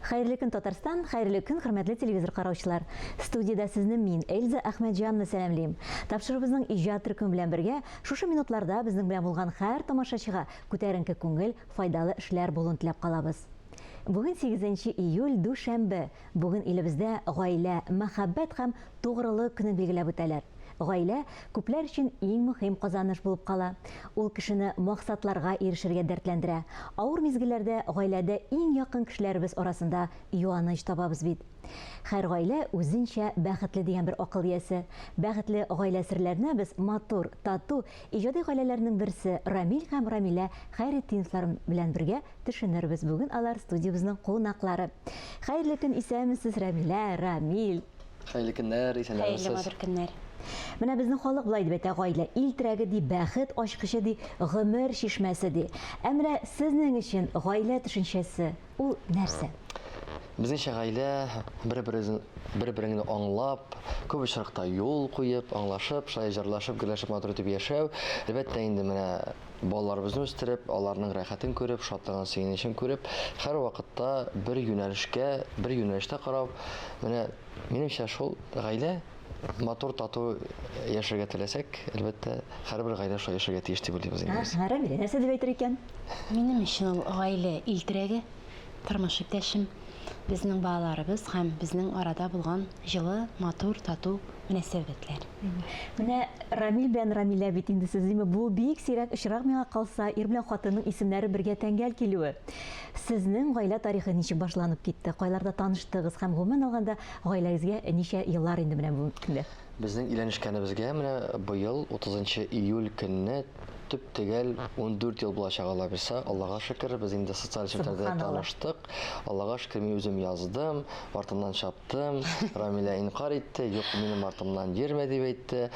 Хәерле көн, Татарстан, хәерле көн, хөрмәтле телевизор караучылар. Студиядә сезне мин, Эльза Әхмәтҗанова сәламлим. Тапшыруыбызның иҗат төркеме белән бергә шушы минутларда безнең белән булган һәр тамашачыга күтәренке күңел, файдалы эшләр булуын теләп калабыз. Бүген 8 июль, дүшәмбе. Бүген илебездә гаилә, мәхәббәт һәм тугрылык көнен билгеләп үтәләр. Гаилә, күпләр өчен иң мөһим казаныш булып кала. Ул кешене максатларга ирешергә дәртләндерә. Авыр мизгелләрдә гаиләдә иң якын кешеләребез арасында юаныч табабыз бит. Һәр гаилә үзенчә бәхетле дигән бер акыл иясе. Бәхетле гаилә серләренә без матур, тату, иҗади гаиләләрнең берсе Рамил һәм Рамилә Хәйретдиновлар белән бергә төшенербез. Бүген алар студиябезнең кунаклары. Хәерле көн, исәнмесез, Рәмилә, Рамил. Хәерле көннәр, исәннәрмесез. Хәерле матур көннәр. Менә безнең халык болай дип әйтә, гаилә ил терәге ди, бәхет ачкычы ди, гомер чишмәсе ди. Ә менә сезнең өчен гаилә төшенчәсе ул нәрсә? Безнеңчә гаилә бер-береңне аңлап, күп очракта юл куеп, аңлашып, шулай җырлашып, гөрләшеп матур итеп яшәү. Әлбәттә инде менә Балаларыбызны үстереп, аларның рәхәтен күреп, шатлыгын, сөенечен күреп, һәрвакытта бер юнәлешкә, бер юнәлештә карау, менә, минемчә, шул гаилә матур, тату яшәргә теләсәк, әлбәттә, һәрбер гаилә шулай яшәргә тиеш дип уйлыйбыз инде без. Ага, Рәмилә нәрсә дип әйтер икән? Минем өчен ул гаилә ил терәге, тормыш иптәшем, безнең балаларыбыз һәм безнең арада булган җылы, матур, тату мөнәсәбәтләр. Менә Рамил белән Рамилә бит инде сез, димме, бу бик сирәк очрак миңа калса, ир белән хатынның исемнәре бергә тәңгәл килүе. Сезнең гаилә тарихы ничек башланып китте? Кайларда таныштыгыз һәм гомумән алганда гаиләгезгә ничә еллар инде менә бүгенге көндә? Безнең өйләнешкәнебезгә менә быел 30 нчы июль көнне төп-төгәл 14 ел булачак, Алла бирса. Аллага шөкер, без инде социаль челтәрдә таныштык. Аллага шөкер, мин үзем яздым, артыннан чаптым. Таптым, Рамилә инкарь итте, юк, минем артымнан йөрмә дип әйтте.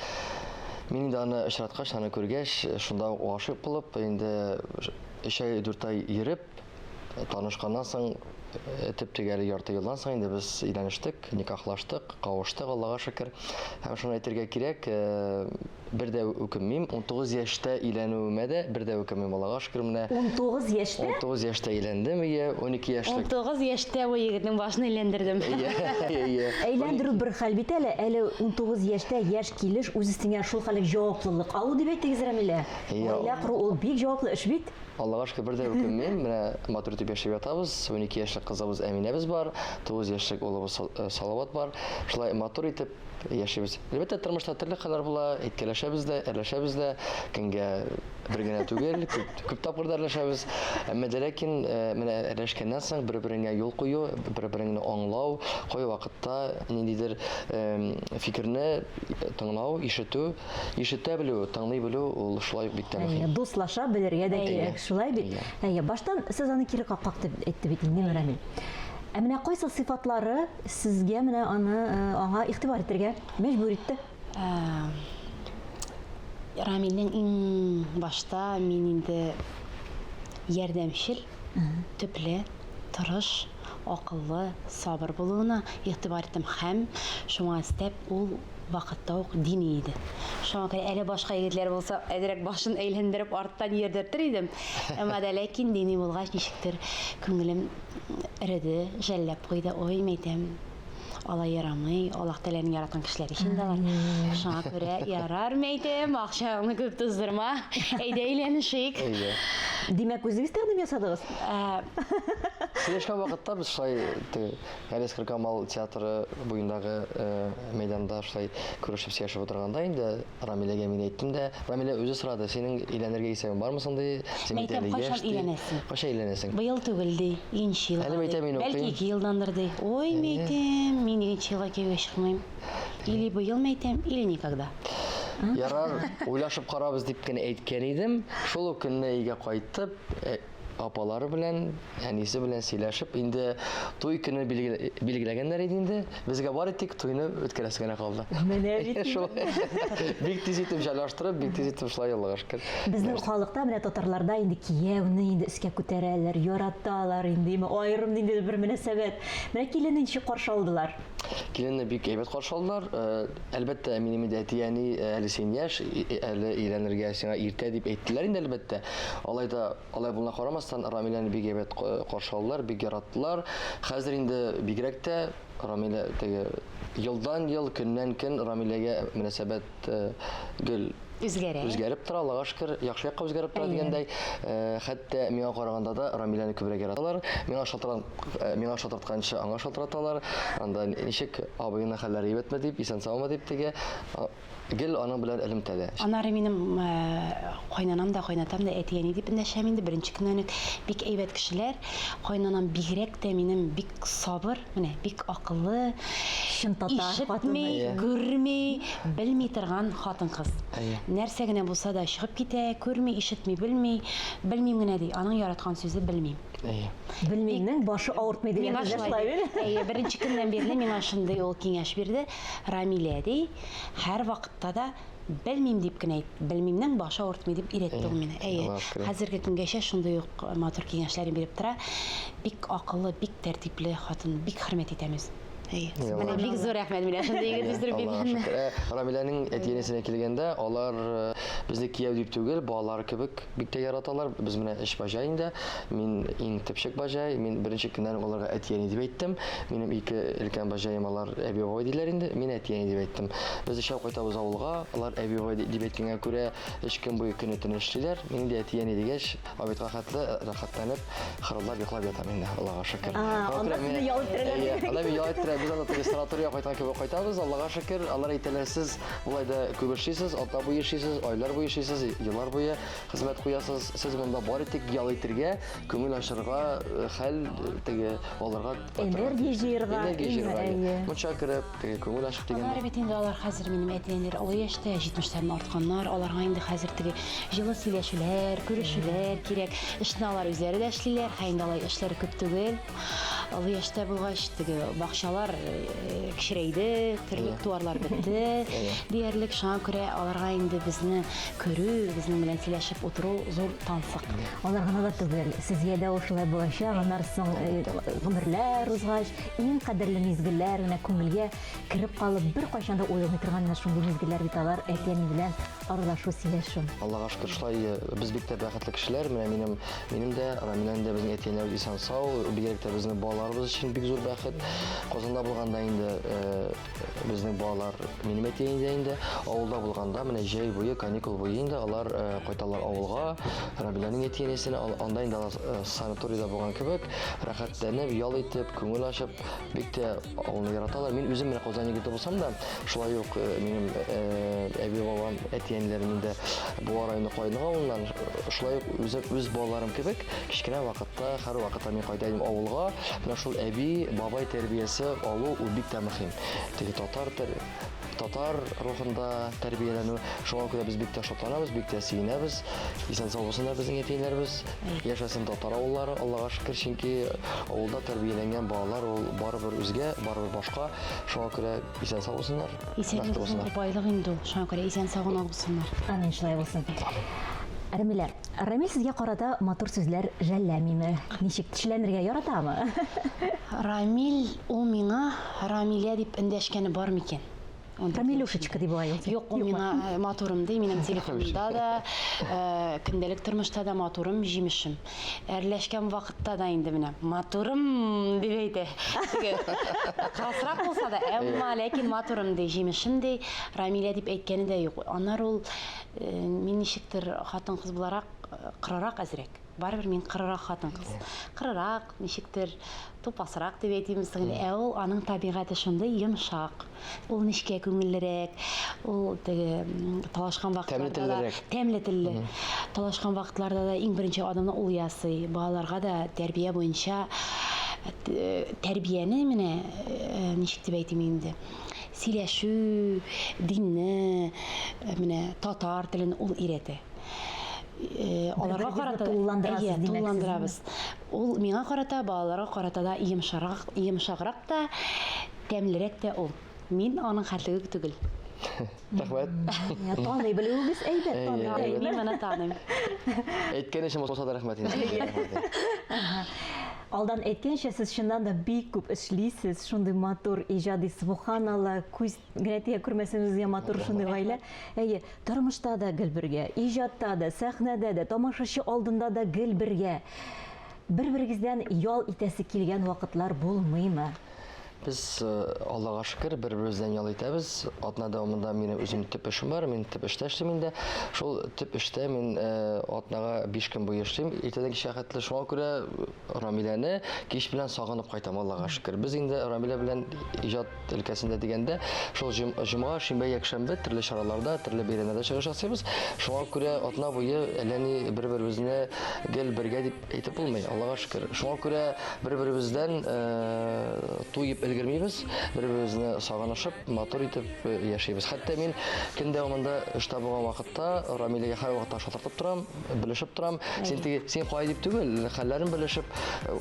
Мин инде аны очраткач, аны күргәч, шунда ук гашыйк булып, инде өч ай, дүрт ай йөреп, танышканнан соң, э, төп-төгәл ярты елдан соң инде без өйләнештек, никахлаштык, кавыштык, Аллага шөкер. Һәм шуны әйтергә кирәк, э, Бер дә үкенмим. 19 яшьтә өйләнүемә дә бер дә үкенмим, Аллага шөкер, менә. 19 яшьтә? 19 яшьтә өйләндем, ие, 12 яшьлек. 19 яшьтә бу егетнең башын әйләндердем. Ие, ие. Әйләндерү бер хәл бит әле, әле 19 яшьтә яшь килеш үз өстеңә шул хәллек җаваплылык алу дип әйтегез, Рәмилә. Гаилә кору ул бик җаваплы эш бит. Аллага шөкер, бер дә үкенмим. Менә матур итеп яшәп ятабыз. 12 яшьлек кызыбыз Әминәбез бар, 9 яшьлек улыбыз Салават бар. Шулай матур итеп яшибез. Әлбәттә, тормышта төрле хәлләр була, әйткәләшәбез дә, әрләшәбез дә, көнгә бер генә түгел, күп, күп тапкыр да әрләшәбез. Әмма дә ләкин э, менә әрләшкәннән соң бер-береңә юл кую, бер-береңне аңлау, кай вакытта ниндидер э, фикерне тыңлау, ишетү, ишетә белү, тыңлый белү ул шулай ук бик тә мөһим. Дуслаша белергә дә кирәк, шулай бит? Әйе, баштан сез аны кире каккак дип әйтте бит инде Рамил. Ә менә кайсы сыйфатлары сезгә менә аны э, аңа игътибар итәргә мәҗбүр итте? Ә, Рамилнең иң башта мин инде ярдәмчел, төпле, тырыш, акыллы, сабыр булуына игътибар иттем һәм шуңа өстәп ул вакытта ук дини иде. Шуңа күрә әле башка егетләр булса, әзрәк башын әйләндереп арттан йөрдертер идем. Әмма дә ләкин дини булгач, ничектер күңелем эреде, жәлләп куйды. Ой, мәйтәм, алай ярамый, Аллаһ Тәгаләнең яраткан кешеләре ич инде алар. Шуңа күрә ярар, мәйтәм, акчаңны күп туздырма, әйдә өйләнешик. Әйдә. Димәк, үзегез тәкъдим ясадыгыз? Сөйләшкән вакытта без шулай теге Галиәсгар Камал театры буендагы мәйданда шулай күрешеп сөйләшеп утырганда инде Рамиләгә мин әйттем дә, Рамилә үзе сорады, синең өйләнергә исәбең бармы соң ди, син бит әле яшь ди. Өйләнәсең? Кайчан өйләнәсең? Быел түгел ди, икенче елга. Әле мәйтәм, мин укыйм. Бәлки ике елдандыр ди. Ой, мәйтәм, мин икенче елга кияүгә чыкмыйм. Или быел мәйтәм, или никогда. Ярар, уйлашып карабыз дип кенә әйткән идем. Шул ук көнне өйгә кайтып, апалары белән, әнисе белән сөйләшеп, инде туй көне билгеләгәннәр иде инде. Безгә бары тик туйны үткәрәсе генә калды. Менә бит. Шулай. Бик тиз итеп җайлаштырып, бик тиз итеп шулай Аллага шөкер. Безнең халыкта менә татарларда инде кияүне инде өскә күтәрәләр, яраталар инде, аерым ниндидер бер мөнәсәбәт. Менә киленне ничек каршы алдылар? Киленне бик әйбәт каршы алдылар. Э, әлбәттә, минем инде әти-әни э, әле син яшь, әле өйләнергә сиңа иртә дип әйттеләр инде әлбәттә. Алай да алай булуына карамастан, карамастан, Рамиләне бик әйбәт каршы алдылар, бик яраттылар. Хәзер инде бигрәк тә Рамилә теге елдан-ел, көннән-көн Рамиләгә мөнәсәбәт гел Үзгәрә. Үзгәреп тора, Аллага шөкер, яхшы якка үзгәреп тора дигәндәй. Хәтта миңа караганда да Рамиләне күбрәк яраталар. Миңа шалтыран, миңа шалтыратканчы аңа шалтыраталар. Анда ничек абыеңның хәлләре әйбәтме дип, исән-саумы дип теге гел аның белән элемтәдә. Аннары минем кайнанам да, кайнатам да әти-әни дип эндәшәм инде беренче көннән үк. Бик әйбәт кешеләр. Кайнанам бигрәк тә минем бик сабыр, менә бик акыллы, Чын татар хатыны. ишетми, күрми, белми торган хатын-кыз. Нәрсә генә булса да чыгып китә, күрми, ишетми, белми, белмим генә ди. Аның яраткан сүзе белмим. Әйе. Белмимнең башы авыртмый дигән Миңа сүзләр шулай шулай ди. бит. Әйе, беренче көннән бирле миңа шундый ул киңәш бирде. Рамилә ди, һәрвакытта да белмим дип кенә әйт, белмимнең башы авыртмый дип өйрәтте ул мине. Әйе, хәзерге көнгәчә шундый ук матур киңәшләрен биреп тора. Бик акыллы, бик тәртипле хатын, бик хөрмәт итәм үзен. Әйе. Менә бик зур рәхмәт менә шундый егет үстереп биргәненә. Ә, Рамиләнең әти-әнисенә килгәндә, алар безне кияү дип түгел, балалары кебек бик тә яраталар. Без менә өч баҗай инде. Мин иң төпчек баҗай. Мин беренче көннән үк аларга әти-әни дип әйттем. Минем ике өлкән баҗаем алар әби-бабай диләр инде. Мин әти-әни дип әйттем. Без өчәү кайтабыз авылга. Алар әби-бабай дип әйткәнгә күрә өч көн буе көне-төне эшлиләр. Мин инде әти-әни дигәч, обедка хәтле рәхәтләнеп, хырылдап йоклап ятам инде, Аллага шөкер. Анда сезне ял иттерәләр. Әйе, анда мине ял иттерә. Без анда теге санаторийга кайткан кебек кайтабыз, Аллага шөкер. Алар әйтәләр, сез болай да күп эшлисез, атна буе эшлисез, айлар буе эшлисез, еллар буе хезмәт куясыз. Сез монда бары тик ял итергә, күңел ачырга, хәл теге алырга, энергия җыерга, энергия җыерга. Мунча кереп, теге күңел ачып дигәндәй. Алар бит инде алар хәзер минем әти-әниләр олы яшьтә, 70-тән артканнар, аларга инде хәзер теге җылы сөйләшүләр, күрешүләр кирәк. Эшне алар үзләре дә эшлиләр, һәм инде алай эшләре күп түгел. Олы яшьтә булгач, теге бакчалар кечерәйде, терлек туарлар бетте диярлек. Шуңа күрә аларга инде безне күрү, безнең белән сөйләшеп утыру зур тансык. Алар гына да түгел, сезгә дә ул шулай булачак. Аннан соң гомерләр узгач, иң кадерле мизгелләр менә күңелгә кереп калып, беркайчан да уелмый торган менә шундый мизгелләр бит алар, әти-әни белән аралашу, сөйләшү. Аллага шөкер, шулай без бик тә бәхетле кешеләр. Менә минем, минем дә, Рамиләнең дә безнең әти-әниләребез исән-сау, бигрәк тә безнең балаларыбыз өчен бик зур бәхет. Казанда булганда инде безнең балалар минем әти-әни дә инде авылда булганда, менә җәй буе, каникул буе инде алар кайталар авылга, Рамиләнең әти-әнисенә, анда инде алар санаторийда булган кебек, рәхәтләнеп, ял итеп, күңел ачып, бик тә авылны яраталар. Мин үзем менә Казан егете булсам да, шулай ук минем әби-бабам, әти-әниләрем инде Буа районы Каенлык авылыннан. Шулай ук үзем үз балаларым кебек, кечкенә вакытта, һәрвакытта мин кайта идем авылга. Менә шул әби, бабай тәрбиясе алу ул бик тә мөһим. Теге татар татар рухында тәрбияләнү. Шуңа күрә без бик тә шатланабыз, бик тә сөенәбез. Исән-сау булсыннар безнең әти-әниләребез. Яшәсен татар авыллары, Аллага шөкер, чөнки авылда тәрбияләнгән балалар ул барыбер үзгә, барыбер башка. Шуңа күрә исән-сау булсыннар, Исәнлек бәхетле зур булсыннар. байлык инде ул. Шуңа күрә исән-сау гына булсыннар. Амин, шулай булсын. Рамилә, Рамил сезгә карата матур сүзләр жәлләмиме? Ничек тешләнергә яратамы? Рамил ул миңа Рамилә дип эндәшкәне бар микән? Рамилюшечка дип бугай ул. Юк, ул миңа э, матурым ди, минем телефонымда да, э, көндәлек тормышта да матурым, җимешем. Әрләшкән вакытта да инде менә матурым дип әйтә. Кырысрак булса да, әмма ләкин матурым ди, җимешем ди, Рамилә дип әйткәне дә юк. Аннары ул э, мин ничектер хатын-кыз буларак кырырак әзрәк. Барыбер мин кырырак хатын-кыз. Кырырак, ничектер тупасрак дип әйтимме соң инде. Ә ул аның табигате шундый йомшак. Ул нечкә күңеллерәк. Ул теге талашкан вакытларда да тәмле телле. Талашкан вакытларда да иң беренче адымны ул ясый. Балаларга да тәрбия буенча э, тәрбияне менә э, ничек дип әйтим инде. Сөйләшү, динне, э, менә татар телен ул өйрәтә. Э, аларга карата тулыландырасыз димәк тулыландырабыз. Ул миңа карата, балаларга карата да йомшарак, йомшаграк та, тәмлерәк тә ул. Мин аның хәтлеге үк түгел. Рәхмәт. Таный белүегез әйбәт, таный. Мин моны таныйм. Әйткән өчен булса да рәхмәт инде. Алдан әйткәнчә, сез чыннан да бик күп эшлисез, шундый матур иҗади, субханалла, күз генә тия күрмәсен үзегезгә матур шундый гаилә. Әйе, тормышта да гел бергә, иҗатта да, сәхнәдә дә, тамашачы алдында да гел бергә. Бер-берегездән ял итәсе килгән вакытлар булмыймы? Без, Аллага шөкер, бер-беребездән ял итәбез. Атна дәвамында минем үзем төп эшем бар, мин төп эштә эшлим инде. Шул төп эштә мин атнага 5 көн буе эшлим, иртәдән кичкә хәтле. Шуңа күрә Рамиләне кич белән сагынып кайтам, Аллага шөкер. Без инде Рамилә белән иҗат өлкәсендә дигәндә, шул җомга, шимбә, якшәмбе төрле чараларда, төрле бәйрәмнәрдә чыгыш ясыйбыз. Шуңа күрә атна буе әллә ни бер-беребезне гел бергә дип Әйтеп булмый, Аллага шөкер. Шуңа күрә бер-беребездән туеп өлгермибез, бер-беребезне сагынышып, матур итеп яшибез. Хәтта мин көн дәвамында эштә булган вакытта Рамиләгә һәрвакытта шалтыратып торам, белешеп торам. Син теге, син кая дип түгел, хәлләрен белешеп.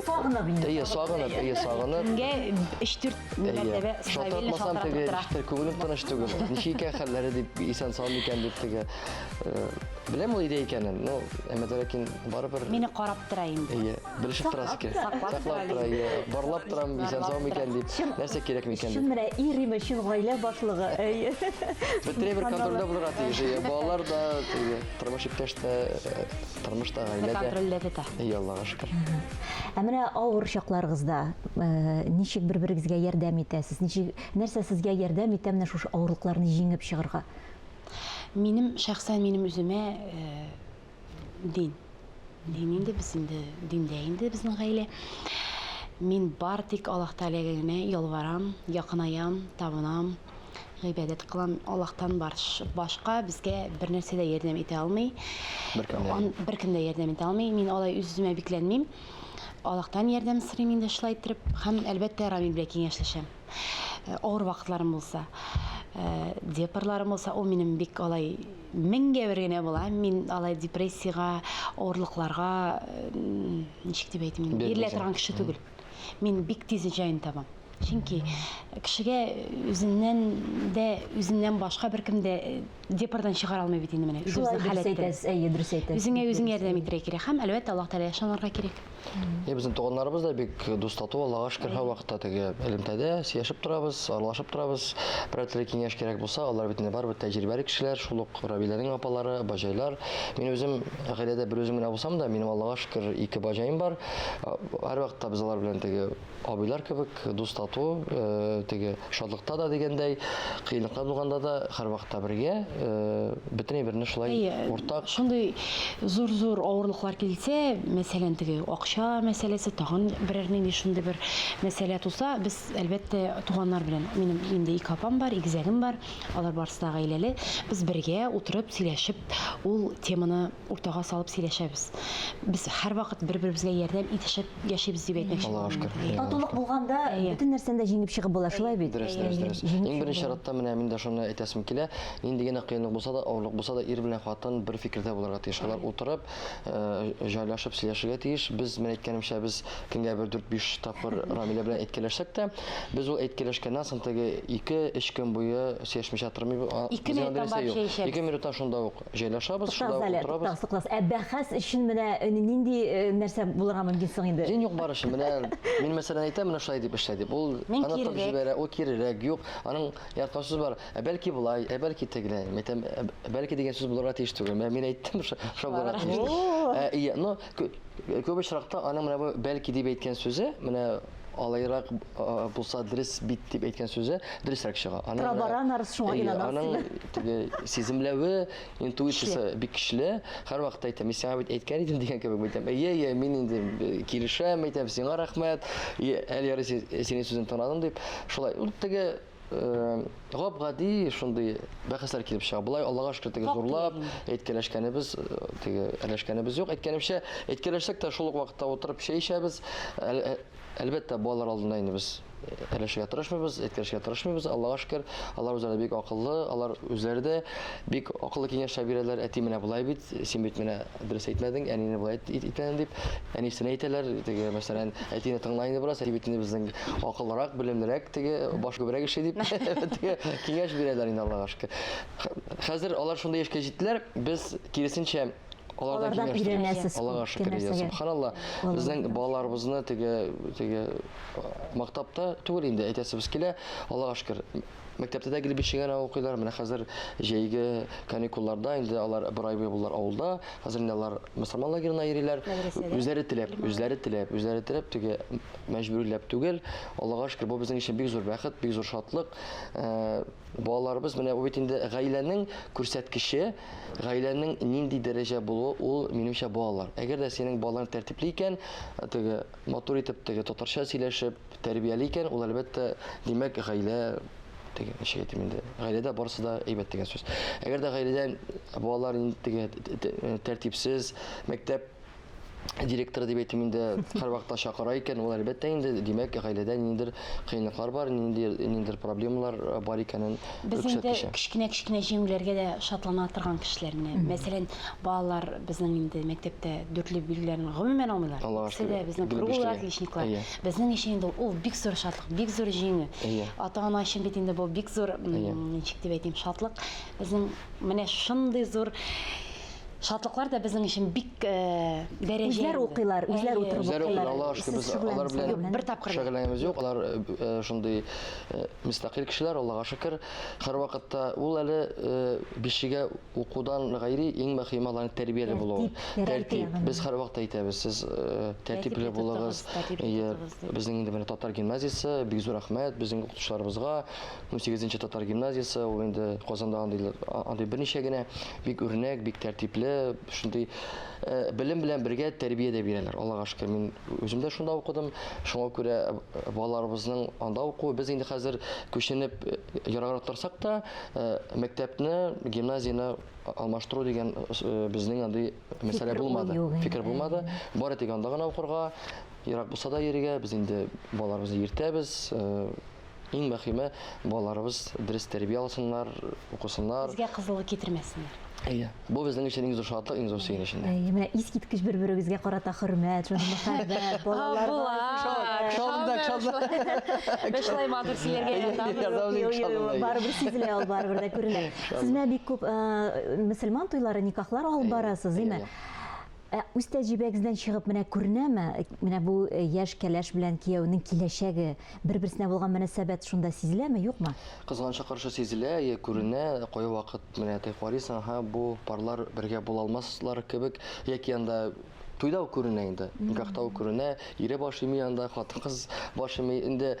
Сагынып инде. Әйе, сагынып, әйе, сагынып. Көнгә 3-4 мәртәбә шалтыратмасам теге, күңелем тыныч түгел. Ничек икән хәлләре дип, исән-сау микән дип теге. Беләм ул өйдә икәнен, но әмма дә ләкин барыбер Мине карап тора инде. Әйе, белешеп торасы килә. Саклап Саклап тора, әйе. Барлап торам, исән сау микән дип, нәрсә кирәк микән дип. Чын менә ир име, чын гаилә башлыгы. Әйе. Бөтенләй бер контрольдә булырга тиеш. Әйе, балалар да, теге тормыш иптәш тә, тормыш та, гаилә дә. Контрольдә тота. Әйе, Аллага шөкер. Ә менә авыр чакларыгызда ничек бер-берегезгә ярдәм итәсез? Ничек, нәрсә сезгә ярдәм итә менә шушы авырлыкларны җиңеп чыгарга? Минем шәхсән минем үземә дин. Дин инде без инде диндә инде безнең гаилә. Мин бар тик Аллаһ Тәгаләгә генә ялварам, якынаям, табынам, гыйбадәт кылам. Аллаһтан башка безгә бер нәрсә дә ярдәм итә алмый. Беркем дә. Беркем дә ярдәм итә алмый. Мин алай үз-үземә бикләнмим. Аллаһтан ярдәм сорыйм инде шулай иттереп һәм әлбәттә Рамил белән киңәшләшәм. Авыр вакытларым булса, депрларым булса, ул минем бик алай меңгә бер генә була. Мин алай депрессиягә, авырлыкларга, ничек дип әйтим, бирелә торган кеше түгел. Мин бик тиз җаен табам. Чөнки кешегә үзеннән дә, үзеннән башка беркем дә депрдан чыгара алмый бит инде менә. Шулай дөрес әйтәсез, әйе, дөрес әйтәсез. Үзеңә үзең ярдәм итәргә кирәк һәм, әлбәттә, Аллаһ Тәгаләгә ышанырга кирәк. Е, безнең туганнарыбыз да бик дус тату, Аллага шөкер, һәрвакытта теге элемтәдә сөйләшеп торабыз, аралашып торабыз. Берәр төрле киңәш кирәк булса, алар бит инде барыбер тәҗрибәле кешеләр, шул ук Рабиләнең апалары, баҗайлар. Мин үзем гаиләдә бер үзем генә булсам да, минем Аллага шөкер ике баҗаем бар. Һәрвакытта без алар белән теге Абыйлар кебек дус-тату, теге шатлыкта да дигәндәй, кыенлыклар булганда да һәрвакытта бергә, бөтен әйберне шулай уртак. Шундый зур-зур авырлыклар килсә, мәсәлән, теге акча мәсьәләсе, тагын берәр нинди шундый бер мәсьәлә туса, без, әлбәттә, туганнар белән, минем инде ике апам бар, игезәгем бар, алар барысы да гаиләле, без бергә утырып, сөйләшеп, ул теманы уртага салып сөйләшәбез. Без һәрвакыт бер-беребезгә ярдәм итешеп яшибез дип әйтмәкче Аллага шөкер. Татулык булганда бөтен нәрсәне дә җиңеп чыгып була, шулай бит? Дөрес, дөрес, дөрес. Иң беренче чиратта менә мин дә шуны әйтәсем килә. Нинди генә кыенлык булса да, авырлык булса да, ир белән хатын бер фикердә булырга тиеш. Алар утырып, җайлашып сөйләшергә тиеш. Без, менә әйткәнемчә, без көнгә бер дүрт-биш тапкыр Рамилә белән әйткәләшсәк тә, без ул әйткәләшкәннән соң теге ике-өч көн буе сөйләшмичә тормыйбыз. Ике минуттан барып чәй эчәбез. Ике минуттан шунда ук. Җайлашабыз, шунда Туктагыз әле, утырабыз. туктагыз, туктагыз. Ә бәхәс өчен менә э, нинди э, нәрсә булырга мөмкин соң инде? Дин юк бар өчен. Менә мин мәсәлән әйтәм, менә шулай дип эшлә дип. Ул Мин аны тып кирерәк. җибәрә, ул кирерәк. Юк, аның яраткан сүзе бар. Ә бәлки болай, ә бәлки тегеләй. Мин әйтәм, ә бәлки дигән сүз булырга тиеш түгел. Менә мин әйттем, шулай булырга тиеш дип. Ә, ия, но күп очракта аның менә бу бәлки дип әйткән сүзе, менә алайрак булса дөрес бит дип әйткән сүзе дөресрәк чыга. Аның Тора-бара нарыз шуңа инанасың. Аның теге сиземләве, интуициясе бик көчле. Һәрвакыт әйтәм, мин сиңа бит әйткән идем дигән кебек әйтәм. Әйе, әйе, мин инде э, килешәм, әйтәм, сиңа рәхмәт. Әле ярый синең сүзен тыңладым дип. Шулай. Ул теге э, гап-гади шундый бәхәсләр килеп чыга. Болай Аллага шөкер теге зурлап әйткәләшкәнебез, э, теге әләшкәнебез юк. Әйткәнемчә, әйткәләшсәк тә шул ук вакытта утырып чәй эчәбез. Әлбәттә, балалар алдында инде без әләшергә тырышмыйбыз, әйткәләшергә тырышмыйбыз. Аллага шөкер, алар үзләре бик акыллы, алар үзләре дә бик акыллы киңәшләр бирәләр. Әти менә болай бит, син бит менә дөрес әйтмәдең, әнине болай итмәдең дип, әнисенә әйтәләр. Теге, мәсәлән, әтине тыңла инде бераз, әти бит инде безнең акыллырак, белемлерәк, теге баш күбрәк эшли дип, теге киңәш бирәләр инде, Аллага шөкер. Хәзер алар шундый яшькә җиттеләр, без киресенчә. Алардан Алардан киңәштереп. өйрәнәсез Аллага күп шөкер, нәрсәгә. Субханалла. Безнең балаларыбызны теге теге мактап та түгел инде әйтәсебез килә. Аллага шөкер. Мәктәптә дә гел бишегә генә укыйлар. Менә хәзер җәйге каникулларда инде алар бер ай буе булдылар авылда. Хәзер инде алар мөселман лагерена йөриләр. Мәдрәсәдә. Үзләре теләп, үзләре теләп, үзләре теләп теге мәҗбүриләп түгел. Аллага шөкер, бу безнең өчен бик зур бәхет, бик зур шатлык. Э, Балаларыбыз менә бу бит инде гаиләнең күрсәткече, гаиләнең нинди дәрәҗә булуы ул минемчә балалар. Әгәр дә синең балаларың тәртипле икән, теге матур итеп теге татарча сөйләшеп, тәрбияле икән, ул әлбәттә, димәк, гаилә теге ничек әйтим инде, гаиләдә барысы да әйбәт дигән сүз. Әгәр дә гаиләдә балалар инде теге тәртипсез, мәктәп директоры дип әйтим инде, һәрвакытта чакыра икән, ул әлбәттә инде, димәк, гаиләдә ниндидер кыенлыклар бар, ниндидер ниндидер проблемалар э, бар икәнен Без инде күрсәткече. кечкенә-кечкенә җиңүләргә дә шатлана торган кешеләр менә. Мәсәлән, балалар безнең инде мәктәптә дүртле билгеләрен гомумән алмыйлар. Аллага Икесе дә шөкер, безнең гел круглый бишле. отличниклар. Әйе. Безнең өчен инде ул бик зур шатлык, бик зур җиңү. Әйе. Ата-ана өчен бит инде бу бик зур, м, Әйе. ничек дип әйтим, шатлык. Безнең менә шундый зур шатлыклар да безнең өчен бик э, дәрәҗә. Үзләр инде. укыйлар, үзләр Әйе. утырып Үзләре укыйлар. укыйлар, Аллага шөкер, Сез без алар шөгыльләнмисез белән белән? Бер тапкыр. шөгыльләнәбез юк. Алар э, э, шундый э, мөстәкыйль кешеләр, Аллага шөкер. Һәрвакытта ул әле э, бишегә укудан гайри иң мөһиме аларның тәрбияле булуы. Тәртип, Тәртип. ягъни. Без һәрвакытта әйтәбез, сез э, тәртипле Тәртипле булыгыз. тотыгыз, тәртипле Әйе, тотыгыз дип. Безнең инде менә татар гимназиясе, бик зур рәхмәт безнең укытучыларыбызга. 18 татар гимназиясе, ул инде Казанда андый андый берничә генә бик үрнәк, бик тәртипле, шундый э, белем белән бергә тәрбия дә бирәләр. Аллага шөкер, мин үзем дә шунда укыдым. Шуңа күрә э, балаларыбызның анда укуы, без инде хәзер күченеп э, ераграк торсак та, э, мәктәпне, гимназияне алмаштыру дигән э, безнең андый мәсьәлә Фикер булмады. уй юк инде. Фикер булмады. Бары тик анда гына укырга, ерак булса да йөрергә, без инде балаларыбызны йөртәбез. Э, Иң мөһиме, балаларыбыз дөрес тәрбия алсыннар, укысыннар. Безгә кызыллык китермәсеннәр. Әйе. Бу безнең өчен иң зур шатлык, иң зур сөенеч инде. Әйе, менә искиткеч бер-берегезгә карата хөрмәт, шундый мөхәббәт, балалар. Шалым да, шалым. Без шулай матур сөйләргә яратабыз. Яратабыз, Юк, юк, шалым да. Барыбер сизелә ул, барыбер дә күренә. Сез менә бик күп э, мөселман туйлары, никахлар алып Әйе, барасыз, әйе, димме? әйе. Ә үз тәҗрибәгездән чыгып менә күренәме, менә бу э, яшь кәләш белән кияүнең киләчәге, бер-берсенә булган мөнәсәбәт шунда сизеләме, юкмы? Кызганычка каршы сизелә, я күренә, кай вакыт менә теге карыйсың, ха, бу парлар бергә була алмаслар кебек, яки анда туйда ук күренә инде, никахта ук күренә, ире баш ими анда, хатын-кыз баш ими. Инде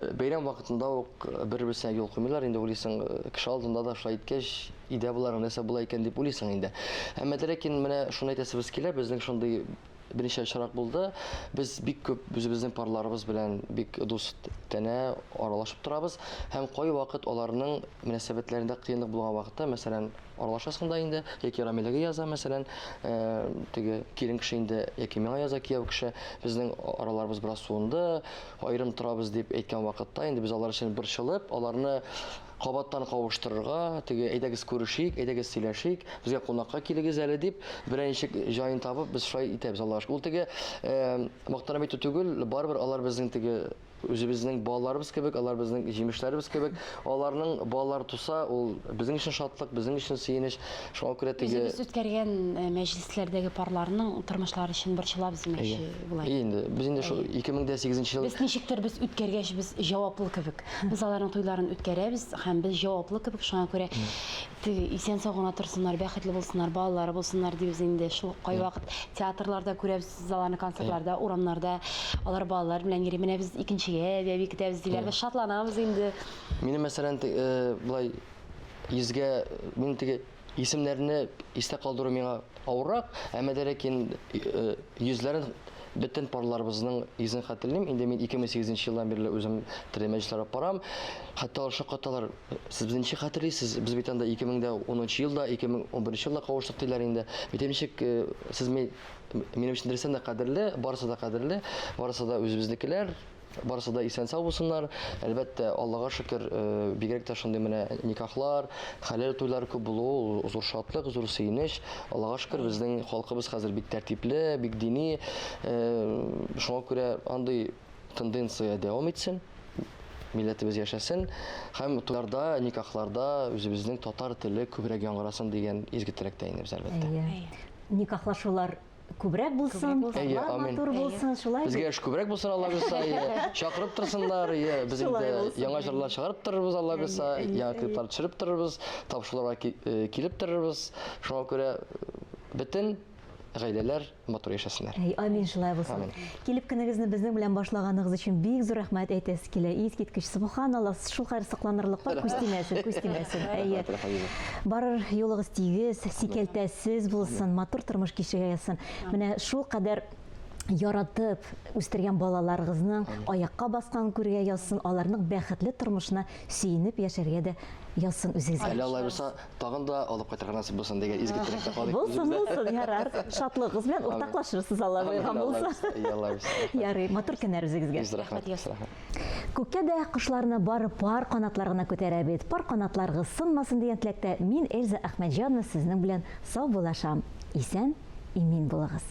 э, бәйрәм вакытында ук бер-берсенә юл куймыйлар, инде уйлыйсың, э, кеше алдында да шулай иткәч, өйдә боларның нәрсә була икән дип уйлыйсың инде. Әмма дә ләкин менә шуны әйтәсебез килә, безнең шундый берничә очрак булды. Без бик күп үзебезнең парларыбыз белән бик дустанә аралашып торабыз һәм кайвакыт аларның мөнәсәбәтләрендә кыенлык булган вакытта, мәсәлән, аралашасың да инде, яки Рамиләгә яза, мәсәлән, э, теге килен кеше инде, яки миңа яза кияү кеше, безнең араларыбыз бераз суынды, аерым торабыз дип әйткән вакытта инде без алар өчен борчылып, аларны кабаттан кавыштырырга, теге әйдәгез күрешик, әйдәгез сөйләшик, безгә кунакка килегез әле дип, берәр ничек җаен табып, без шулай итәбез, Аллага шөкер. Ул теге э, мактанып әйтү түгел, барыбер алар безнең теге үзебезнең балаларыбыз кебек, алар безнең җимешләребез кебек. Аларның балалары туса, ул безнең өчен шатлык, безнең өчен сөенеч. Шуңа күрә теге Үзебез үткәргән э, мәҗлесләрдәге парларның тормышлары өчен борчылабыз димәкче болай. Әйе инде, без инде шул 2008 ел Без ничектер без үткәргәч без җаваплы кебек. Без аларның туйларын үткәрәбез һәм без җаваплы кебек, шуңа күрә теге исән сау гына торсыннар, бәхетле булсыннар, балалары булсыннар дибез инде. Шул кайвакыт театрларда күрәбез без аларны, концертларда, урамнарда алар балалар белән йөри. Менә без икенчегә бәби көтәбез диләр. Без шатланабыз инде. Минем мәсәлән, те- э, былай йөзгә мин теге исемнәрне истә калдыру миңа авыррак, әмма дә ләкин э, йөзләрен бөтен парларыбызның йөзен хәтерлим. Инде мин 2008 елдан бирле үзем төрле мәҗлесләр алып барам. Хәтта алар шаккаталар. Сез безне ничек хәтерлисез? Без бит анда 2010 елда, 2011 елда кавыштык диләр инде. Бит ничек э, сез ми- минем өчен дөрестән дә кадерле, барысы да кадерле, барысы да үзебезнекеләр. Барысы да исән-сау булсыннар. Әлбәттә, Аллага шөкер, э, бигрәк тә шундый менә никахлар, хәләл туйлар күп булуы ул зур шатлык, зур сөенеч. Аллага шөкер, безнең халкыбыз хәзер бик тәртипле, бик дини. Э, Шуңа күрә андый тенденция дәвам итсен. Милләтебез яшәсен һәм туйларда, никахларда үзебезнең татар теле күбрәк яңгырасын дигән изге теләктә инде без әлбәттә. Әйе. Никахлашулар күбрәк булсын, Әйе, парлар амин. матур булсын, шулай Безгә бит? эш күбрәк булсын, Алла бирса, әйе. Чакырып торсыннар, әйе. Без Шулай инде булсын. яңа җырлар чыгарып торырбыз, Алла бирса, яңа клиплар төшереп торырбыз, тапшыруларга ки- э, килеп торырбыз. Шуңа күрә э, бөтен гаиләләр матур яшәсеннәр. Әй, амин, шулай булсын. Амин. Килеп көнегезне безнең белән башлаганыгыз өчен бик зур рәхмәт әйтәсе килә. Искиткеч, субханалла, шулкадәр сокланырлык бар, күз тимәсен, күз тимәсен. Әйе. Рәхмәт, рәхмәт. Барыр юлыгыз тигез, сикәлтәсез булсын, матур тормыш кичерергә язсын. Менә шулкадәр яратып үстергән балаларыгызның аякка басканын күрергә язсын, аларның бәхетле тормышына сөенеп яшәргә дә язсын үзегезгә. Әле Алла бирса, тагын да алып кайтырга насыйп булсын дигән изге теләктә калыйк. Булсын, булсын, ярар. Шатлыгыгыз белән уртаклашырсыз, Алла боерган булса. Алла бирса. Ярый, матур көннәр үзегезгә. Йөз рәхмәт. Рәхмәт. Күккә дә кошларны бары пар канатлар гына күтәрә бит. Пар канатларыгыз сынмасын дигән теләктә мин, Эльза Әхмәтҗанова, сезнең белән саубуллашам. Исән, имин булыгыз.